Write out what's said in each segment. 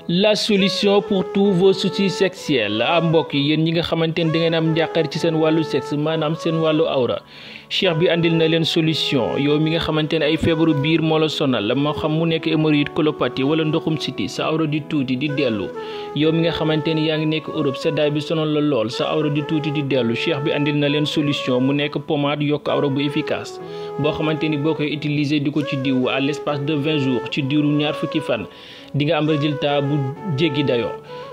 La solution pour tous vos soucis sexuels mbokk yi yéen ñi nga xamante ni da ngeen am njàqare ci seen wàllu sexe maanaam seen wàllu awra cheikh bi andil na leen solution yow mi nga xamante ne ay feebaru biir moo la sonal moo xam mu nekk hémorroïde colopathie wala ndoxum siti sa awra di tuuti di dellu yow mi nga xamante ni yaa ngi nekk Europe seddaay bi sonal la lool sa awra di tuuti di dellu cheikh bi andil na leen solution mu nekk pommade yokk awra bu efficace boo xamante ni boo koy utiliser di ko ci diw à l'espace de 20 jours ci diiru ñaar fukki fan di nga am résultat bu jéggi dayoo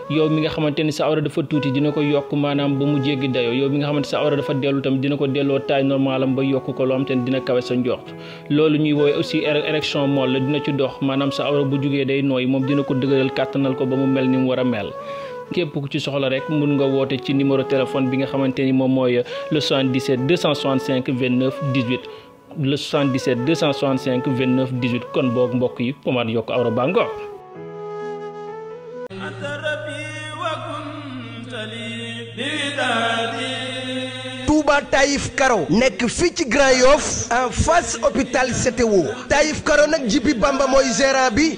yow mi nga xamante ni sa awra dafa tuuti dina ko yokk maanaam ba mu jéggi dayoo yow mi nga xamante sa awra dafa dellu tamit dina ko delloo taille normale am ba yokk ko loo xam te ne dina kawe sa njort loolu ñuy woowee aussi érection molle la dina ci dox maanaam sa awra bu jugee day nooy moom dina ko dëgëral kàttanal ko ba mu mel ni mu war a mel. képp ku ci soxla rek mun nga woote ci numéro téléphone bi nga xamante ni moom mooy le 77 265 29 18 le 77 265 29 18 kon boog mbokk yi pommade yokk awra baa ngoog. Touba Taïf Karo nekk fii ci Grand Yoff en face hôpital CTO Taïf Karo nag Jibi Bamba mooy gérant bi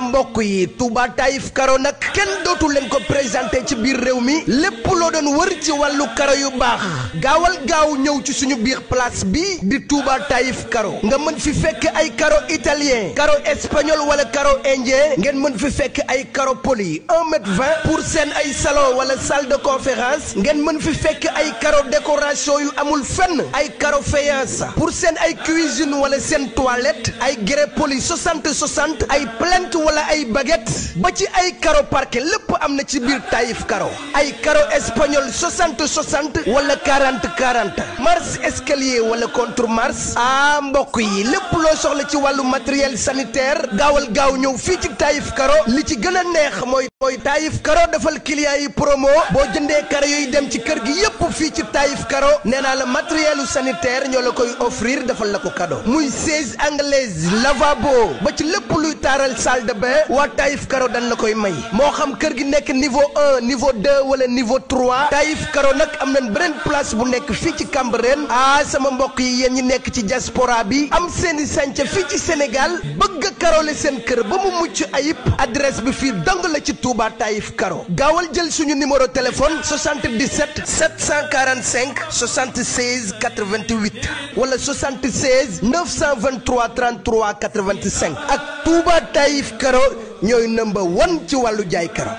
mbokk yi Touba Taïf Karo nag kenn dootu leen ko présenté ci biir réew mi lépp loo doon wër ci wàllu karo yu baax gaawal gaaw ñëw ci suñu biir place bi di Touba Taïf Karo nga mën fi fekk ay karo italien karo espagnol wala karo indien ngeen mën fi fekk ay karo poli 1,20 m pour seen ay salon wala salle de conférence ngeen mën fi fekk ay karo décoration yu amul fenn ay karo faïence pour seen ay cuisine wala seen toilette ay grès poli 60 ay plinthe wala ay baguette ba ci ay karo parquet lépp am na ci biir Taïf Karo ay karo espagnol 60 wala 40 marche escalier wala contre marche mbokk yi lépp loo soxla ci wàllu matériel sanitaire gaawal gaaw ñëw fii ci Taïf Karo li ci gën a neex mooy Taïf Karo defal client yi promo boo jëndee karo yooyu dem ci kër gi yépp fii ci Taïf Karo nee naa la matériel sanitaire ñoo la koy offrir defal la ko cadeau muy siège anglaise lavabo ba ci lépp luy taaral salle de bain waa Taïf Karo dañ la koy may moo xam kër gi nekk niveau 1 niveau 2 wala niveau 3 Taïf Karo nag am nañ beneen place bu nekk fii ci Cambérène sama mbokk yi yéen ñi nekk ci diaspora bi am seeni sànca fii ci Sénégal bëgg a karole seen kër ba mu mucc ayib adresse bi fii dong la ci Touba Taïf Karo gaawal jël suñu numéro téléphone 77 745 76 88 wala 76 923 33 85 ak Touba Taïf Karo ñooy number 1 ci wàllu jaay karo.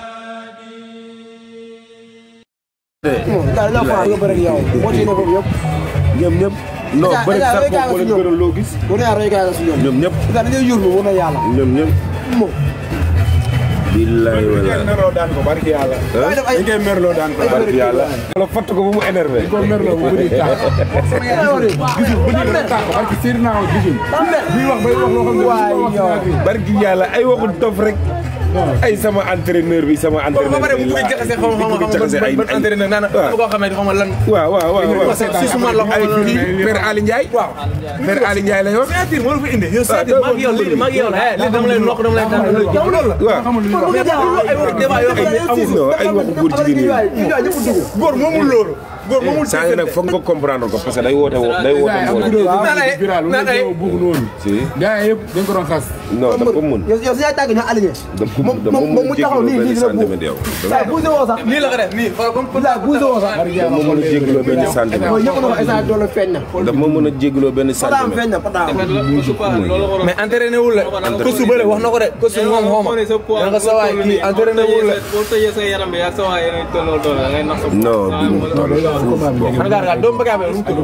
ñoom non bëri sax boo leen gënoon loo gis. ñoom ñëpp. ñoom ñëpp. billaay wala dañ koy merloo daan ko barki yàlla. dañ koy merloo daan ko barki yàlla. wala fatt ko bu mu énervé. dañ koy merloo bu bëri tax. gisul bu ñu tax barki seen naaw gisul. buy wax bay wax loo xam ne barki yàlla ay waxu dof rek. ay sama entraîneur bi sama entraîneur bi la ay entraîneur nana ko xamé xama lan waaw ci suma la ay Père Ali Ndiaye waaw Père Ali Ndiaye la yor c'est-à-dire mo la fi indi yow c'est-à-dire mag yow li mag yow la li dama lay nok dama lay tan loolu la waaw ay wax débat yo xamné amul ay waxu goor jigéen yi goor momul loolu goor momul saa nak foog nga comprendre ko parce que day woté nanay bu non ci gaay yépp dañ ko don xass non da ko mën yow sa tag na aligné moom mu taxaw nii nii dina buuse woo sax nii la ko def nii buuse woo sax dama mën a jégloo benn centimètre ñëpp na ko doole feeñ na dama mën a jégloo benn centimètre mais entraîné wul la ko su bëre wax na ko de ko su moom xooma da nga sawaay kii entraîné wul la boo tëjee sa yaram bi yaa sawaay yéen tolloo doole da ngay nax non nga doom bëgg lu tudd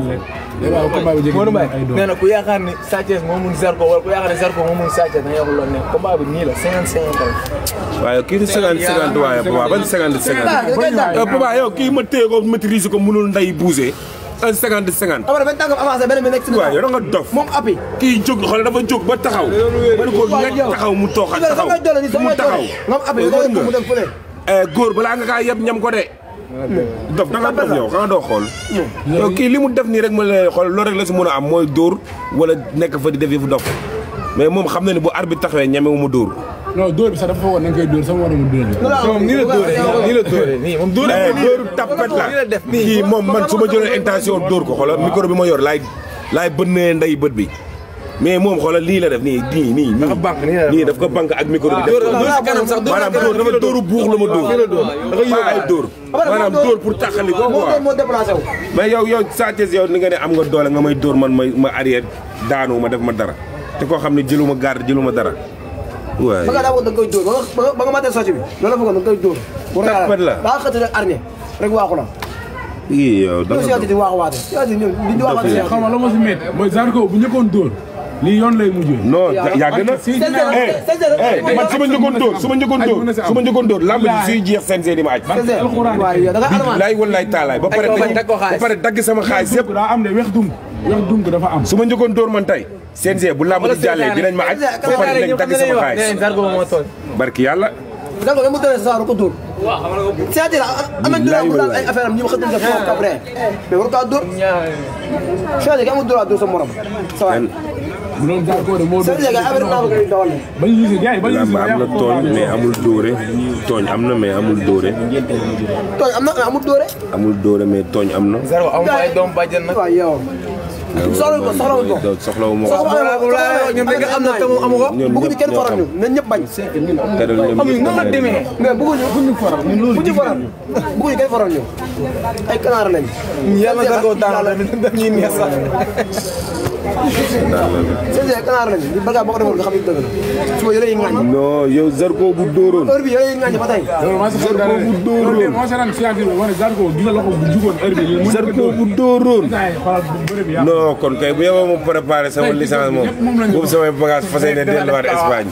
Modou Mbaye nee na ku yaakaar ni Sa Thiès moo mun Zarko wala ku yaakaar ni Zarko moo mun Sa Thiès da nga waxul loolu ne combat bi nii la 50-50 waaye kii di 50-50 waaye papa ban 50-50 papa yow kii ma téye ko maîtrise ko mënul nday bouger 50-50 amara ben tànkam avancé beneen bi nekk ci waaw yow da nga dof moom appi kii jóg xool dafa jóg ba taxaw ba ko ñett taxaw mu tooxal taxaw mu taxaw moom appi mu dem fële góor balaa nga kaa yeb ñam ko de dof da nga dof yow xanaa doo xool yow kii li mu def nii rek ma lay xool loolu rek la si mën a am mooy dóor wala nekk fa di def yëfu dof mais moom xam na ne bu arbitre taxawee ñemewu mu dóor non dóor bi sax dafa woon na nga koy dóor sama war a mu dóor moom nii la dóoree nii moom dóoru tapet la kii moom man su ma jëloon intention dóor ko xoolal micro bi ma yor laay bënnee nday bët bi mais moom xoolal lii la def nii nii daf ko banque ak micro bi. maanaam dóor dafa dóoru buux la ma dóor. dafa yóbbu ay dóor. maanaam dóor pour taxali ko quoi. mais yow Sa Thiès yow ni nga ne am nga doole nga may dóor man ma arrière daanu ma def ma dara te koo xam ne jëluma garde jëluma dara. waaye ba nga daa da nga koy dóor ba nga matee socc bi loolu la da nga koy dóor. tapet la ba nga xëtt rek arñe rek waaxu la. ii yow dama doon di waaxuwaate xam nga la ma si métti mooy Zarko bu njëkkoon dóor lii yoon lay mujjee. non yàgg na. man su ma njëkkoon dóor lamb ji suy jeex CNG di ma aj. billaay wallaay taalaay ba pare dagg sama xaalis yëpp. daa am ne wex dung dafa am. su ma njëkkoon dóor man tey CNG bu lamb ji jàllee dinañ ma aj ba pare dinañ dagg sama xaalis. barki yàlla. Zarko mu doon sa ko dóor. c'est-à-dire am nañ droit ay affaire am ñu xëtt def foofu après mais war kaa dóor. c'est-à-dire amul droit dóor sa morom. sa waay. bu doon Zarko de moo doon lamb am na tooñ mais amul dóore tooñ am na mais amul dóore. tooñ am na amul dóore. amul dóore mais tooñ am na. Zarko amul ay doom bàjjen nag. waaw yow. soxlawu ma ko. ñoom dañu am na te mu amu ko. bëgguñu kenn faral ñu ne ñëpp bañ. amuñu nan la demee. mais bëgguñu faral bëgguñu kenn faral ñu. ay kanaar lañ. yàlla Zarko daan dañuy neex sax. c'est kanaar lañ li bëgg boo ko defoon nga xam ne dëgg la su ma yore yi ŋaañ. non yow Zarko bu dóoroon. heure bi yore yi ŋaañ ba tey. Zarko bu dóoroon. Zarko bu dóoroon. non kon kay bu yeboo ma préparé sama licence moom boobu samay bagage fas yéene delluwaat Espagne.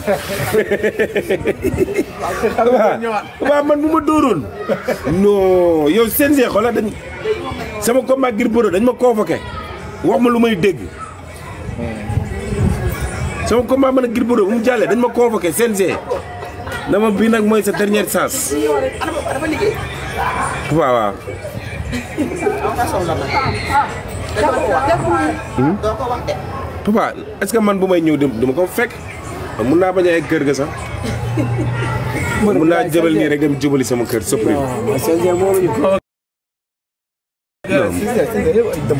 waaw man bu ma dóoroon. non yow CNG xoolal dañ sama combat Gris Bordeaux dañ ma convoqué wax ma lu may dégg. sama combat man ak Gris Bordeaux bu mu jàllee dañ ma convoqué CNG dama bii nag mooy sa dernière chance. waaw. papa est-ce que man bu may ñëw dama ko fekk mun naa bañ a egg kër ga sax mun naa jëbal nii rek dem jubali sama kër sopri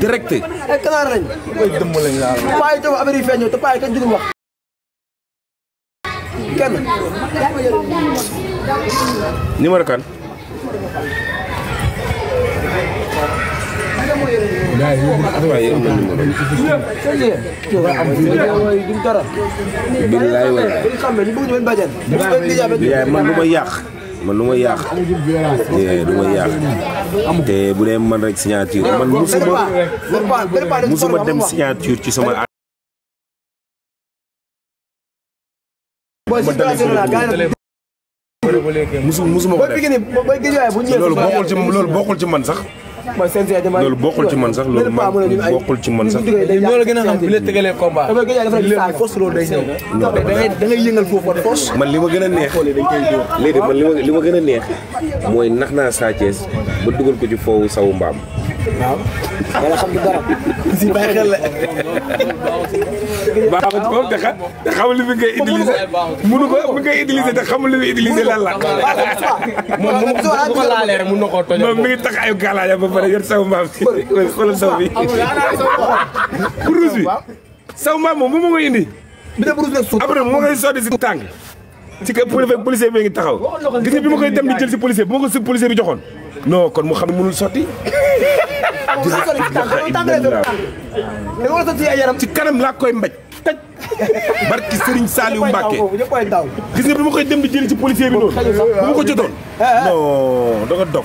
direct. ay kanaar lañ. ay dëmm lañ laa la. paa yi tam affaire yi feeñoo te paa yi kañ jugul wax. kenn. numéro kan. waaye yow man numéro. billaay wallaay. man lu ma yàq. man lu ma yàq du ma yàq te bu dee man rek signature man musuma dem signature ci sama musuma ko def loolu bokkul ci man sax loolu bokkul ci man sax loolu bokkul ci man sax. ñoo la gën a xam bu la tegalee combat. léegi force loolu day ñëw. da ngay yëngal foofu force. man li ma gën a neex léegi man li ma gën a neex mooy nax naa Sa Thiès ba dugal ko ci foofu sawu mbaam. waaw. wala xam nga dara. si bàyyi xel la. baaxul ci moom te xamul li fi ngay utiliser mënu ko mi ngay utiliser te xamul li muy utiliser lan la. moom bu ko laalee rek mun na koo tojjoo. moom mi ngi tax ay galaaya ba pare yor sawu mbaam si xoolal saw bi. brousse bi sawu mbaam moom ma koy indi. après moo koy sotti si tàng. ci que policier bi ngi taxaw gis nga bi ma koy dem di jël si policier bi ma ko si policier bi joxoon non kon mu xam ne mënul sotti. ci kanam laa koy mbaj taj barki Serigne Saliou Mbacké gis nga bi ma koy dem di jël ci policier bi noonu bu ma ko jotoon non da nga dog